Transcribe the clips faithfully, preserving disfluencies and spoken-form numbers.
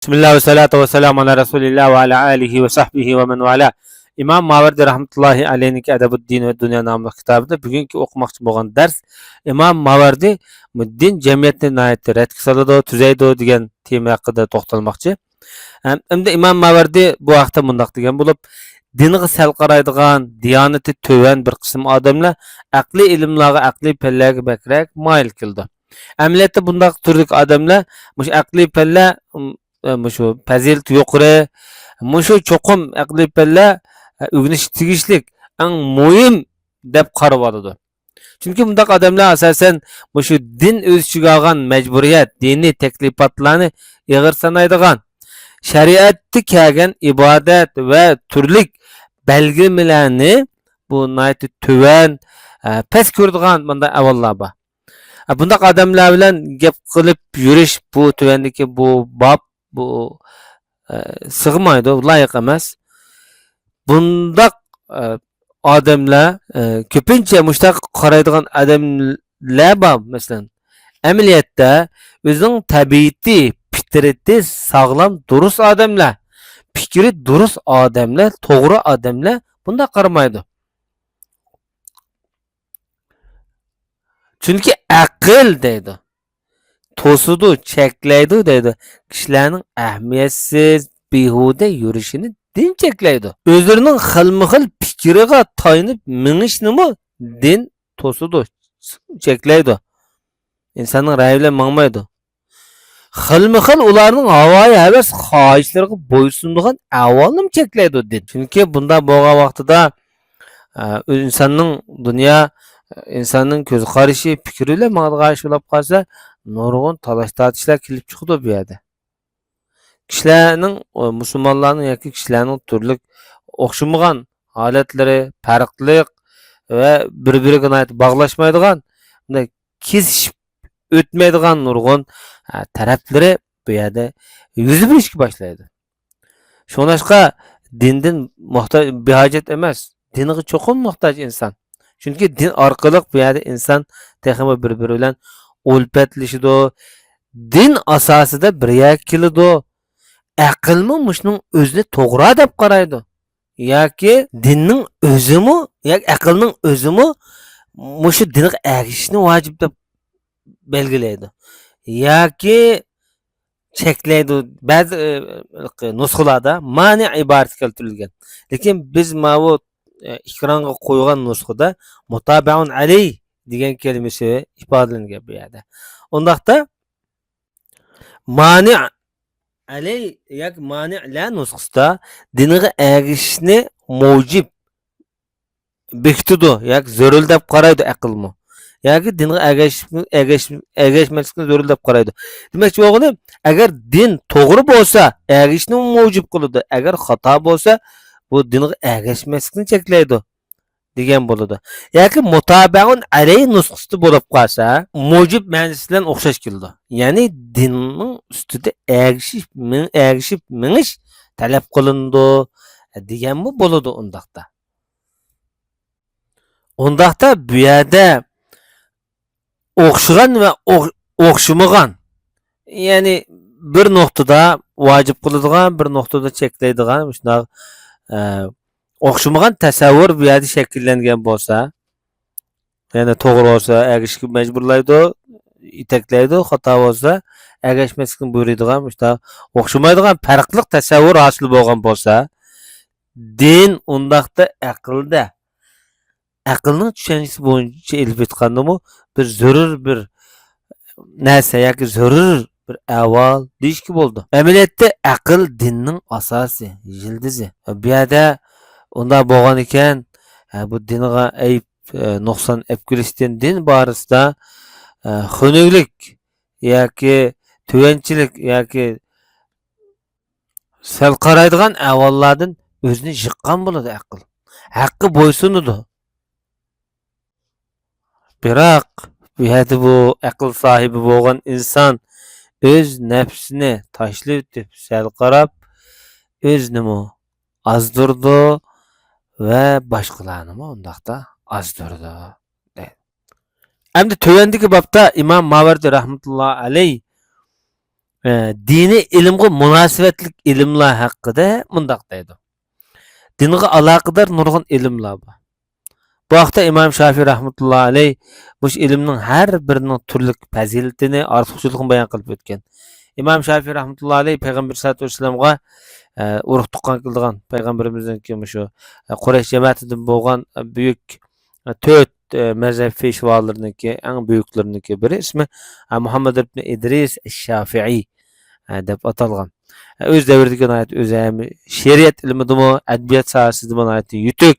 بىسمىللا ۋە سالاتۇ ۋە سالامۇ ئالا رەسۇلىللا ۋە ئالا ئالىھى ۋە سەھبىھى ۋە مەن ۋالا. ئىمام ماۋەردى رەھمەتۇللاھى ئەلەيھنىڭكى ئەدەبۇددىن ۋە دۇنيا ناملىق كىتابىدا بۈگۈنكى ئوقۇماقچى بولغان دەرس ئىمام ماۋەردى دىن جەمئىيەتنى ناھايىتى رەتكە سالىدۇ، تۈزەيدۇ دېگەن تېما ھەققىدە توختالماقچى. ھەم، ئەمدى ئىمام ماۋەردى بۇ ھەقتە مۇنداق دېگەن بولۇپ، دىنغا سەل قارايدىغان، دىيانىتى تۆۋەن بىر قىسىم ئادەملەر ئەقلىي ئىلىملارغا، ئەقلىي پەنلەرگە بەكرەك مايىل كېلىدۇ. ئەمەلىيەتتە بۇنداق تۈردىكى ئادەملەر مۇشۇ ئەقلىي پەنلەر، ئىم، ئە، مۇشۇ پەزىلىتى يۇقىرى، مۇشۇ چوقۇم ئەقلىي پەنلەر، ئە، ئۆگىنىشكە تېگىشلىك، ئەڭ مۇھىم دەپ قارىۋالىدۇ. چۈنكى بۇنداق ئادەملەر ئاساسەن مۇشۇ دىن ئۆز ئىچىگە ئالغان مەجبۇرىيەت، دىنىي تەكلىپاتلارنى ئېغىر سانايدىغان، شەرىئەتتە كەلگەن ئىبادەت ۋە تۈرلۈك بەلگىلىمىلەرنى بۇ ناھايىتى تۆۋەن، ئە، پەس كۆرىدىغان مۇنداق ئەھۋاللار بار. ئە، بۇنداق ئادەملەر بىلەن گەپ قىلىپ يۈرۈش بۇ تۆۋەندىكى بۇ باب، بۇ، ئە، سىغمايدۇ، لايىق ئەمەس. بۇنداق، ئە، ئادەملەر، ئە، كۆپىنچە مۇشۇنداق قارايدىغان ئادەملەر بار، مەسىلەن، ئەمەلىيەتتە ئۆزىنىڭ تەبىئىتى، پىترىتى ساغلام، دۇرۇس ئادەملەر، پىكرى دۇرۇس ئادەملەر، توغرا ئادەملەر بۇنداق قارىمايدۇ. چۈنكى ئەقىل دەيدۇ، توسىدۇ، چەكلەيدۇ دەيدۇ. كىشىلەرنىڭ ئەھمىيەتسىز، بىھۇدە يۈرۈشىنى دىن چەكلەيدۇ. ئۆزلىرىنىڭ خىلمۇ خىل پىكرىگە تايىنىپ مېڭىشنىمۇ دىن توسىدۇ، چەكلەيدۇ. ئىنساننىڭ رەيى بىلەن ماڭمايدۇ. خىلمۇ خىل ئۇلارنىڭ ھاۋايى ھەۋەس خاھىشلىرىغا بويسۇنىدىغان ئەھۋالنىمۇ چەكلەيدۇ دىن. چۈنكى بۇنداق بولغان ۋاقتىدا، ئە، ئىنساننىڭ دۇنيا، ئىنساننىڭ كۆز قارىشى، پىكرى بىلەن ماڭىدىغان ئىش بولۇپ قالسا، نۇرغۇن تالاش-تارتىشلار كېلىپ چىقىدۇ بۇ يەردە. كىشىلەرنىڭ، ئۇ، مۇسۇلمانلارنىڭ ياكى كىشىلەرنىڭ تۈرلۈك ئوخشىمىغان ھالەتلىرى، پەرقلىق ۋە بىر-بىرىگە ناھايىتى باغلاشمايدىغان، بۇنداق كېسىشىپ ئۆتمەيدىغان نۇرغۇن، ئە، تەرەپلىرى بۇ يەردە يۈز بېرىشكە باشلايدۇ. شۇڭلاشقا دىندىن موھتاج، بىھاجەت ئەمەس، دىنغا چوقۇم موھتاج ئىنسان. چۈنكى دىن ئارقىلىق بۇ يەردە ئىنسان تېخىمۇ بىر-بىرى بىلەن ئۈلپەتلىشىدۇ. دىن ئاساسىدا بىر يەرگە كېلىدۇ. ئەقىلمۇ مۇشۇنىڭ ئۆزىنى توغرا دەپ قارايدۇ. ياكى دىننىڭ ئۆزىمۇ، ياكى ئەقىلنىڭ ئۆزىمۇ مۇشۇ دىنغا ئەگىشىشنى ۋاجىپ دەپ بەلگىلەيدۇ. ياكى چەكلەيدۇ. بەزى، ئى، نۇسخىلاردا مانىئ ئىبارىتى كەلتۈرۈلگەن. لېكىن بىز ماۋۇ، ئى، ئېكرانغا قويغان نۇسخىدا مۇتابەئۇن ئەلەي دېگەن كەلىمىسى ئىپادىلەنگەن بۇ يەردە. ئۇنداقتا مانىئ ئەلەي ياكى مانىئ لە نۇسخىسىدا دىنغا ئەگىشىشنى مۇجىب بېكىتىدۇ ياكى زۆرۈر دەپ قارايدۇ ئەقىلمۇ. ياكى دىنغا ئەگەش-، ئەگەش-، ئەگەشمەسلىكنى زۆرۈر دەپ قارايدۇ. دېمەكچى بولغىنىم، ئەگەر دىن توغرا بولسا، ئەگىشىشنى مۇجىب قىلىدۇ. ئەگەر خاتا بولسا، بۇ دىنغا ئەگەشمەسلىكنى چەكلەيدۇ دېگەن بولىدۇ. ياكى مۇتابەئۇن ئەلەي نۇسخىسىدا بولۇپ قالسا، مۇجىب مەنىسى بىلەن ئوخشاش كېلىدۇ. يەنى دىننىڭ ئۈستىدە ئەگىشىپ، مېڭ-، ئەگىشىپ مېڭىش تەلەپ قىلىنىدۇ دېگەنمۇ بولىدۇ ئۇنداقتا. ئۇنداقتا بۇ يەردە ئوخشىغان ۋە ئوخ-، ئوخشىمىغان، يەنى بىر نۇقتىدا ۋاجىپ قىلىدىغان، بىر نۇقتىدا چەكلەيدىغان مۇشۇنداق، ئە، ئوخشىمىغان تەسەۋۋۇر بۇ يەردە شەكىللەنگەن بولسا، يەنى توغرا بولسا ئەگىشىشكە مەجبۇرلايدۇ، يېتەكلەيدۇ، خاتا بولسا ئەگەشمەسلىكنى بۇيرۇيدىغان مۇشۇنداق ئوخشىمايدىغان پەرقلىق تەسەۋۋۇر ھاسىل بولغان بولسا، دىن ئۇنداقتا ئەقىلدە، ئەقىلنىڭ چۈشەنچىسى بويىچە ئېلىپ ئېيتقاندىمۇ، بىر زۆرۈر بىر نەرسە ياكى زۆرۈر بىر ئەھۋال دېيىشكە بولىدۇ. ئەمەلىيەتتە ئەقىل دىننىڭ ئاساسى، يىلتىزى. بۇ يەردە ئۇنداق بولغان ئىكەن، ھە، بۇ دىنغا ئەيىب، ئە، نۇقسان ئەپ كېلىشتىن دىن بارىسىدا، ئە، خۇنۈكلۈك ياكى تۆۋەنچىلىك ياكى سەل قارايدىغان ئەھۋاللاردىن ئۆزىنى يىغقان بولىدۇ ئەقىل. ھەققە بويسۇنىدۇ. بىراق، بۇ يەردە بۇ ئەقىل ساھىبى بولغان ئىنسان ئۆز نەپسىنى تاشلىۋېتىپ، سەل قاراپ، ئۆزىنىمۇ ئازدۇرىدۇ ۋە باشقىلارنىمۇ ئۇنداقتا ئازدۇرىدۇ، دەيدۇ. ئەمدى تۆۋەندىكى بابتا ئىمام ماۋەردى رەھمەتۇللا ئەلەي ئە، دىنىي ئىلىمغا مۇناسىۋەتلىك ئىلىملار ھەققىدە مۇنداق دەيدۇ. دىنغا ئالاقىدار نۇرغۇن ئىلىملار بار. بۇ ھەقتە ئىمام شافىي رەھمەتۇللا ئەلەيھ مۇشۇ ئىلىمنىڭ ھەر بىرىنىڭ تۈرلۈك پەزىلىتىنى، ئارتۇقچىلىقىنى بايان قىلىپ ئۆتكەن. ئىمام شافىي رەھمەتۇللا ئەلەيھ پەيغەمبەر سەللەللاھۇ ئەلەيھى ۋەسەللەمغا، ئە، ئۇرۇق تۇغقان كېلىدىغان پەيغەمبىرىمىزنىڭكى مۇشۇ، ئە، قۇرەيش جەمەتىدىن بولغان، ئە، بۈيۈك، ئە، تۆت، ئە، مەزھەپ پېشۋالىرىنىڭكى ئەڭ بۈيۈكلىرىنىڭكى بىرى ئىسمى، ئە، مۇھەممەد ئىبن ئىدرىس ئەش-شافىئى، ئە، دەپ ئاتالغان. ئە، ئۆز دەۋرىدىكى ناھايىتى ئۆزى ھەم شېرىئەت ئىلمىدىمۇ، ئەدەبىيات ساھەسىدىمۇ ناھايىتى يېتىك،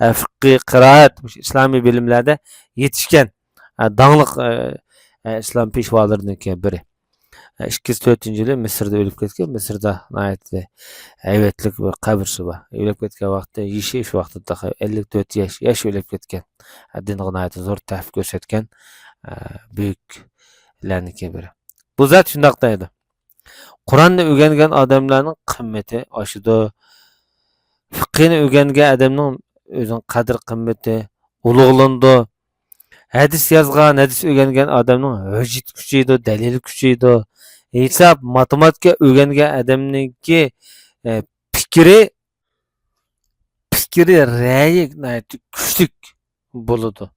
ئە، فىقھى، قىرائەت، مۇشۇ ئىسلامىي بىلىملەردە يېتىشكەن، ئە، داڭلىق، ئە، ئە، ئىسلام پېشۋالىرىنىڭكى بىرى. ئىككى يۈز تۆتىنچى يىلى مىسىردا ئۆلۈپ كەتكەن. مىسىردا ناھايىتى ھەيۋەتلىك بىر قەبرىسى بار. ئۆلۈپ كەتكەن ۋاقتى يېشى شۇ ۋاقىتتا تېخى ئەللىك تۆت ياش، ياش ئۆلۈپ كەتكەن. دىنغا ناھايىتى زور تەھپە كۆرسەتكەن، بۈيۈكلەرنىڭكى بىرى. بۇ زات شۇنداق دەيدۇ. قۇرئاننى ئۆگەنگەن ئادەملەرنىڭ قىممىتى ئاشىدۇ. فىقھىنى ئۆگەنگەن ئادەمنىڭ ئۆزىنىڭ قەدىر قىممىتى ئۇلۇغلىنىدۇ. ھەدىس يازغان، ھەدىس ئۆگەنگەن ئادەمنىڭ ھۆججىتى كۈچىيىدۇ، دەلىلى كۈچىيىدۇ. ھېساب، ماتېماتىكا ئۆگەنگەن ئادەمنىڭكى، ئە، پىكرى، پىكرى، رەيى ناھايىتى كۈچلۈك بولىدۇ.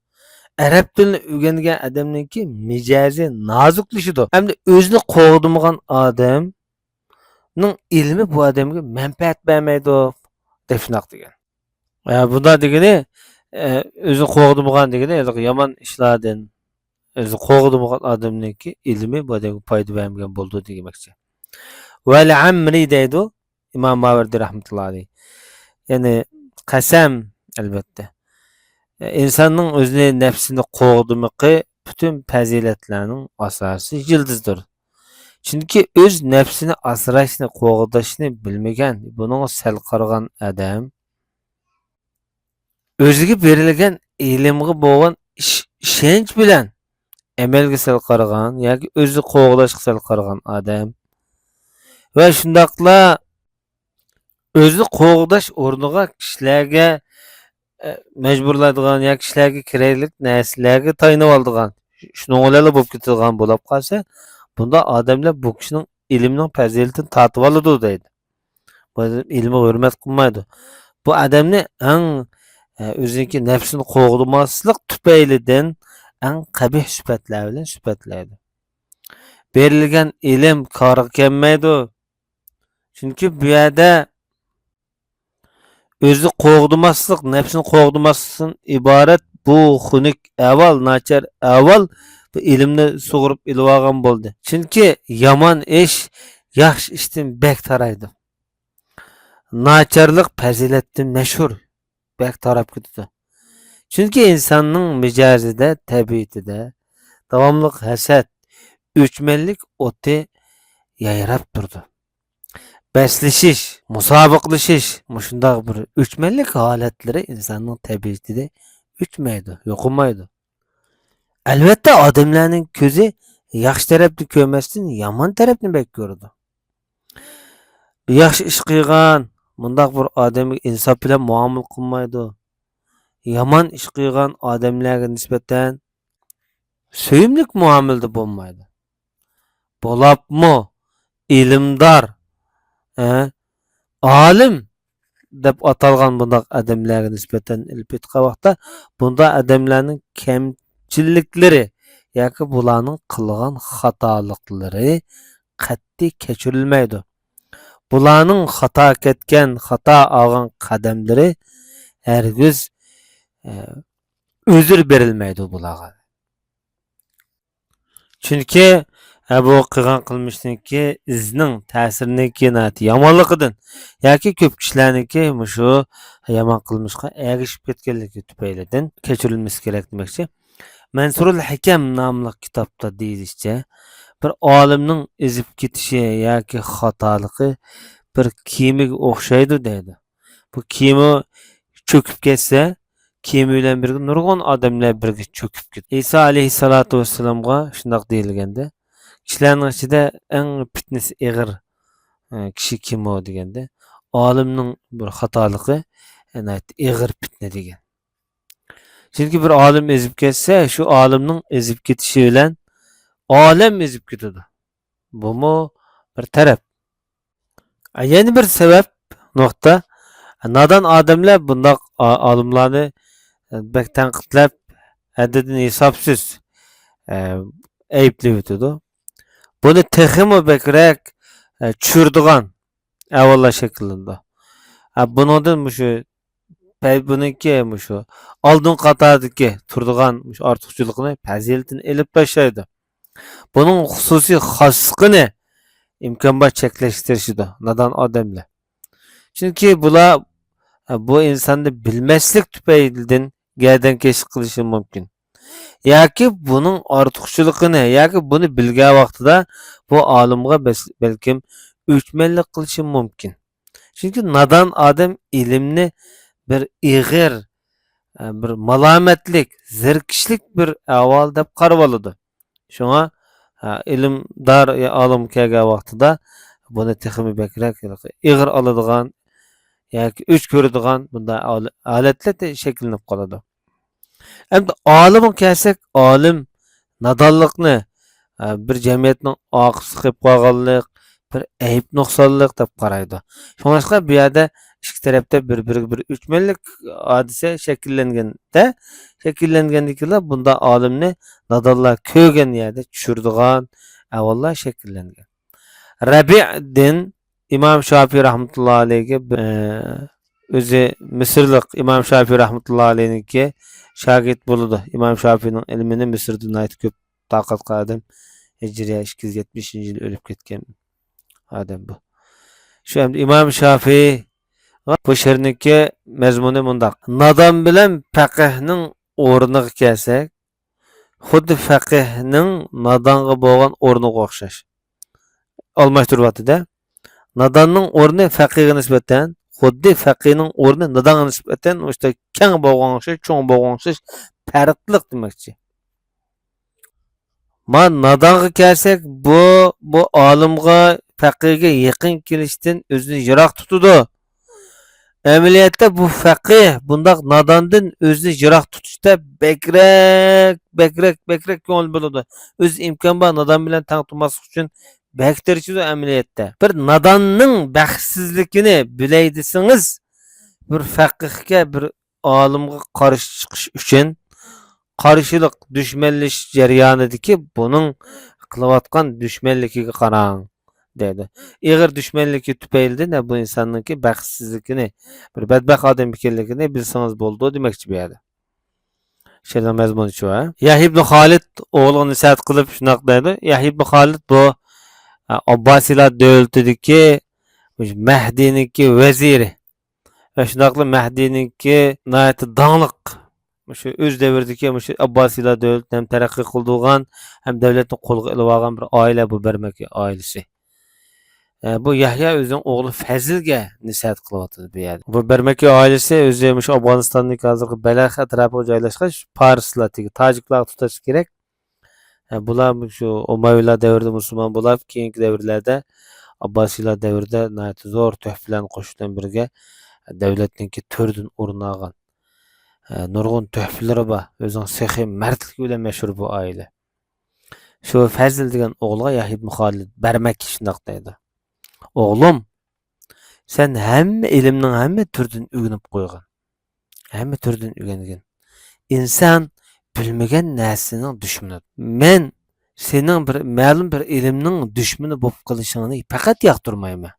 ئەرەب تىلىنى ئۆگەنگەن ئادەمنىڭكى مىجەزى نازۇكلىشىدۇ. ئەمدى ئۆزىنى قوغدىمىغان ئادەمنىڭ ئىلمى بۇ ئادەمگە مەنپەئەت بەرمەيدۇ، دەپ شۇنداق دېگەن. ئە، بۇنداق دېگىنى، ئە، ئۆزىنى قوغدىمىغان دېگىنى، ھېلىقى يامان ئىشلاردىن ئۆزىنى قوغدىمىغان ئادەمنىڭكى ئىلمى بۇ ئادەمگە پايدا بەرمىگەن بولىدۇ دېمەكچى. ۋەل ئەمرى دەيدۇ ئىمام ماۋەردى رەھمەتۇللا ئەلەيھ. يەنى قەسەم، ئەلۋەتتە. ئىنساننىڭ ئۆزىنى، نەپسىنى قوغدىمىقى پۈتۈن پەزىلەتلەرنىڭ ئاساسىي يىلتىزىدۇر. چۈنكى ئۆز نەپسىنى ئاسراشنى، قوغداشنى بىلمىگەن، بۇنىڭغا سەل قارىغان ئادەم ئۆزىگە بېرىلگەن ئىلىمغا بولغان ئىش-، ئىشەنچ بىلەن ئەمەلگە سەل قارىغان ياكى ئۆزىنى قوغداشقا سەل قارىغان ئادەم ۋە شۇنداقلا ئۆزىنى قوغداش ئورنىغا كىشىلەرگە، ئە، مەجبۇرلايدىغان ياكى كىشىلەرگە كېرەكلىك نەرسىلەرگە تايىنىۋالىدىغان، شۇنىڭ بىلەنلا بولۇپ كېتىدىغان بولۇپ قالسا، بۇنداق ئادەملەر بۇ كىشىنىڭ ئىلمىنىڭ پەزىلىتىنى تارتىۋالىدۇ دەيدۇ. بۇ ئادەم ئىلمىغا ھۆرمەت قىلمايدۇ. بۇ ئادەمنى ئەڭ، ئە، ئۆزىنىڭكى نەپسىنى قوغدىماسلىق تۈپەيلىدىن ئەڭ قەبىھ سۈپەتلەر بىلەن سۈپەتلەيدۇ. بېرىلگەن ئىلىم كارغا كەلمەيدۇ. چۈنكى بۇ يەردە ئۆزىنى قوغدىماسلىق، نەپسىنى قوغدىماسلىقتىن ئىبارەت بۇ خۇنۈك ئەھۋال، ناچار ئەھۋال بۇ ئىلىمنى سۇغۇرۇپ ئېلىۋالغان بولدى. چۈنكى يامان ئىش ياخشى ئىشتىن بەك تارايدۇ. ناچارلىق پەزىلەتتىن مەشھۇر، بەك تاراپ كېتىدۇ. چۈنكى ئىنساننىڭ مىجەزىدە، تەبىئىتىدە داۋاملىق ھەسەت، ئۆچمەنلىك ئوتى يايراپ تۇرىدۇ. بەسلىشىش، مۇسابىقىلىشىش، مۇشۇنداق بىر ئۆچمەنلىك ھالەتلىرى ئىنساننىڭ تەبىئىتىدە ئۆچمەيدۇ، يوقىمايدۇ. ئەلۋەتتە، ئادەملەرنىڭ كۆزى ياخشى تەرەپنى كۆرمەستىن، يامان تەرەپنى بەك كۆرىدۇ. ياخشى ئىش قىلغان مۇنداق بىر ئادەمگە ئىنساپ بىلەن مۇئامىلە قىلمايدۇ. يامان ئىش قىلغان ئادەملەرگە نىسبەتەن سۆيۈملۈك مۇئامىلىدە بولمايدۇ. بولۇپمۇ ئىلىمدار، ئە، ئالىم دەپ ئاتالغان بۇنداق ئادەملەرگە نىسبەتەن ئېلىپ ئېيتقان ۋاقىتتا، بۇنداق ئادەملەرنىڭ كەمچىلىكلىرى ياكى بۇلارنىڭ قىلغان خاتالىقلىرى قەتئىي كەچۈرۈلمەيدۇ. بۇلارنىڭ خاتا كەتكەن، خاتا ئالغان قەدەملىرى ھەرگىز، ئە، ئۆزۈر بېرىلمەيدۇ بۇلارغا. چۈنكى، ھە، بۇ قىلغان قىلمىشنىڭكى ئىزىنىڭ، تەسىرىنىڭكى ناھايىتى يامانلىقىدىن ياكى كۆپ كىشىلەرنىڭكى مۇشۇ يامان قىلمىشقا ئەگىشىپ كەتكەنلىكى تۈپەيلىدىن كەچۈرۈلمىسى كېرەك دېمەكچى. مەنسۇرۇل ھەكەم ناملىق كىتابتا دېيىلىشىچە، بىر ئالىمنىڭ ئېزىپ كېتىشى ياكى خاتالىقى بىر كېمىگە ئوخشايدۇ دەيدۇ. بۇ كېمە چۆكۈپ كەتسە، كېمە بىلەن بىرگە نۇرغۇن ئادەملەر بىرگە چۆكۈپ كېتىدۇ. ئەيسا ئەلەيھىسسالاتۇ ۋەسسالامغا شۇنداق دېيىلگەندە، كىشىلەرنىڭ ئىچىدە ئەڭ پىتنىسى ئېغىر، ئە، كىشى كىم ئۇ دېگەندە، ئالىمنىڭ بىر خاتالىقى، ئە، ناھايىتى ئېغىر پىتنە دېگەن. چۈنكى بىر ئالىم ئېزىپ كەتسە، شۇ ئالىمنىڭ ئېزىپ كېتىشى بىلەن ئالەم ئېزىپ كېتىدۇ. بۇمۇ بىر تەرەپ. يەنە بىر سەۋەب، نۇقتا، نادان ئادەملەر بۇنداق ئا-، ئالىملارنى بەك تەنقىدلەپ، ھەددىدىن ھېسابسىز، ئە، ئەيىبلەۋېتىدۇ. بۇنى تېخىمۇ بەكرەك، ئە، چۈشۈرىدىغان ئەھۋاللار شەكىللىنىدۇ. ئە، بۇنىڭدىن مۇشۇ پەي-، بۇنىڭكى مۇشۇ ئالدىن قاتاردىكى تۇرىدىغان مۇشۇ ئارتۇقچىلىقىنى، پەزىلىتىنى ئېلىپ تاشلايدۇ. بۇنىڭ خۇسۇسىي خاسلىقىنى ئىمكان بار چەكلەشكە تىرىشىدۇ نادان ئادەملەر. چۈنكى بۇلار، بۇ ئىنساننى بىلمەسلىك تۈپەيلىدىن گەردەنكەشلىك قىلىشى مۇمكىن. ياكى بۇنىڭ ئارتۇقچىلىقىنى، ياكى بۇنى بىلگەن ۋاقتىدا بۇ ئالىمغا بەس-، بەلكىم ئۆچمەنلىك قىلىشى مۇمكىن. چۈنكى نادان ئادەم ئىلىمنى بىر ئېغىر، بىر مالامەتلىك، زېرىكىشلىك بىر ئەھۋال دەپ قارىۋالىدۇ. شۇڭا، ھە، ئىلىمدار ئالىم كەلگەن ۋاقتىدا بۇنى تېخىمۇ بەكرەك ئېغىر ئالىدىغان ياكى ئۆچ كۆرىدىغان بۇنداق ھال-، ھالەتلەر شەكىللىنىپ قالىدۇ. ئەمدى ئالىمغا كەلسەك، ئالىم نادانلىقنى، ھە، بىر جەمئىيەتنىڭ ئاقىۋىتى قىلىپ قالغانلىق، بىر ئەيىب نۇقسانلىق دەپ قارايدۇ. شۇڭلاشقا بۇ يەردە ئىككى تەرەپتە بىر-بىرىگە بىر ئۆچمەنلىك ھادىسە شەكىللەنگەندە، شەكىللەنگەندىن كېيىنلا بۇنداق ئالىمنى نادانلار كۆرگەن يەردە چۈشۈرىدىغان ئەھۋاللار شەكىللەنگەن. رەبىئدىن ئىمام شافىي رەھمەتۇللا ئەلەيھىگە بىر، ئە، ئۆزى مىسىرلىق ئىمام شافىي رەھمەتۇللا ئەلەيھنىڭكى شاگىرت بولىدۇ. ئىمام شافىينىڭ ئىلمىنى مىسىردا ناھايىتى كۆپ تارقاتقان ئادەم، ھىجرىيە ئىككى يۈز يەتمىشىنچى يىلى ئۆلۈپ كەتكەن ئادەم بۇ. شۇ ئەمدى ئىمام شافىي بۇ شېئىرنىڭكى مەزمۇنى مۇنداق: نادان بىلەن پەقىھنىڭ ئورنىغا كەلسەك، خۇددى پەقىھنىڭ نادانغا بولغان ئورنىغا ئوخشاش. ئالماشتۇرۇۋاتىدۇ. ناداننىڭ ئورنى پەقىھقا نىسبەتەن، خۇددى پەقىھنىڭ ئورنى نادانغا نىسبەتەن مۇشۇنداق كەڭ بولغان ئوخشاش، چوڭ بولغان ئوخشاش، پەرقلىق دېمەكچى. ما نادانغا كەلسەك، بۇ، بۇ ئالىمغا، پەقىھكە يېقىن كېلىشتىن ئۆزىنى يىراق تۇتىدۇ. ئەمەلىيەتتە بۇ پەقىھ بۇنداق ناداندىن ئۆزىنى يىراق تۇتۇشتا بەكرەك، بەكرەك، بەكرەك كۆڭۈل بۆلىدۇ. ئۆزى ئىمكان بار نادان بىلەن تەڭ تۇرماسلىق ئۈچۈن بەك تىرىشىدۇ ئەمەلىيەتتە. بىر ناداننىڭ بەختسىزلىكىنى بىلەي دېسىڭىز، بىر پەقىھكە، بىر ئالىمغا قارشى چىقىش ئۈچۈن قارشىلىق، دۈشمەنلىشىش جەريانىدىكى بۇنىڭ قىلىۋاتقان دۈشمەنلىكىگە قاراڭ، دەيدۇ. ئېغىر دۈشمەنلىكى تۈپەيلىدىن بۇ ئىنساننىڭكى بەختسىزلىكىنى، بىر بەتبەخت ئادەم ئىكەنلىكىنى بىلسىڭىز بولىدۇ دېمەكچى بۇ يەردە. شېئىرنىڭ مەزمۇنى شۇ، ھە؟ يەھيا ئىبن خالىد ئوغلىغا نەسىھەت قىلىپ شۇنداق دەيدۇ. يەھيا ئىبن خالىد بۇ، ئە، ئابباسىيلار دۆلىتىدىكى مەھدىنىڭكى ۋەزىرى. ۋە شۇنداقلا مەھدىنىڭكى ناھايىتى داڭلىق، مۇشۇ ئۆز دەۋرىدىكى مۇشۇ ئابباسىيلار دۆلىتىنى ھەم تەرەققىي قىلدۇرغان، ھەم دۆلەتنى قولغا ئېلىۋالغان بىر ئائىلە بۇ بەرمەكى ئائىلىسى. ئە، بۇ يەھيا ئۆزىنىڭ ئوغلى پەزىلگە نەسىھەت قىلىۋاتىدۇ بۇ يەردە. بۇ بەرمەكى ئائىلىسى ئۆزى مۇشۇ ئافغانىستاننىڭ ھازىرقى بەلخ ئەتراپىغا جايلاشقان، پارسلار تېگى، تاجىكلارغا تۇتاش كېرەك. ئە، بۇلار شۇ ئۇمەۋىيلار دەۋرىدە مۇسۇلمان بولۇپ، كېيىنكى دەۋرلەردە، ئابباسىيلار دەۋرىدە ناھايىتى زور تۆھپىلەرنى قوشۇش بىلەن بىرگە، دۆلەتنىڭكى تۆرىدىن ئورۇن ئالغان، ئە، نۇرغۇن تۆھپىلىرى بار، ئۆزىنىڭ سېخىي مەردلىكى بىلەن مەشھۇر بۇ ئائىلە. شۇ پەزىل دېگەن ئوغلىغا يەھيا ئىبن خالىد بەرمەككى شۇنداق دەيدۇ: «ئوغلۇم، سەن ھەممە ئىلىمنىڭ ھەممە تۈرىدىن ئۆگىنىپ قويغان. ھەممە تۈردىن ئۆگەنگىن. ئىنسان بىلمىگەن نەرسىنىڭ دۈشمىنى. مەن سېنىڭ بىر مەلۇم بىر ئىلىمنىڭ دۈشمىنى بولۇپ قېلىشىڭنى پەقەت ياقتۇرمايمەن»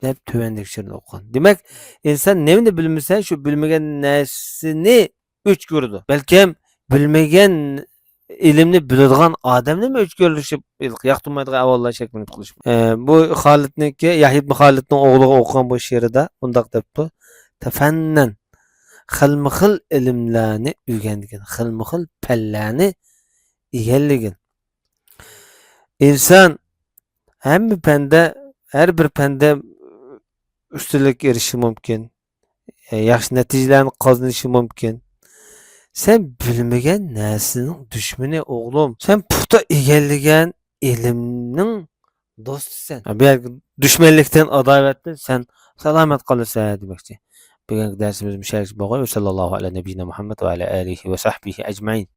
دەپ تۆۋەندىكى شېئىرنى ئوقۇغان. دېمەك، ئىنسان نېمىنى بىلمىسە، شۇ بىلمىگەن نەرسىنى ئۆچ كۆرىدۇ. بەلكىم بىلمىگەن ئىلىمنى بىلىدىغان ئادەمنىمۇ ئۆچ كۆرۈشۈپ ياقتۇرمايدىغان ئەھۋاللار شەكىللىنىپ قېلىشى مۇمكىن. ئە، بۇ خالىدنىڭكى، يەھيا ئىبن خالىدنىڭ ئوغلىغا ئوقۇغان بۇ شېئىرىدا مۇنداق دەپتۇ: «تەفەننەن، خىلمۇ خىل ئىلىملەرنى ئۆگەنگىن، خىلمۇ خىل پەنلەرنى ئىگىلىگىن.» ئىنسان ھەممە پەندە، ھەر بىر پەندە ئۈستۈنلۈككە ئېرىشىشى مۇمكىن، ياخشى نەتىجىلەرنى قازىنىشى مۇمكىن. سەن بىلمىگەن نەرسىنىڭ دۈشمىنى، ئوغلۇم. سەن پۇختا ئىگىلىگەن ئىلىمنىڭ دوستىسەن. بۇ يەردە دۈشمەنلىكتىن، ئاداۋەتتىن سەن سالامەت قالىسەن دېمەكچى. بۈگۈنكى دەرسىمىز مۇشۇ يەرگىچە بولغاي. ۋە ساللاللاھۇ ئەلا نەبىييىنا مۇھەممەد ۋە ئەلا ئالىھى ۋە سەھبىھى ئەجمەئىن.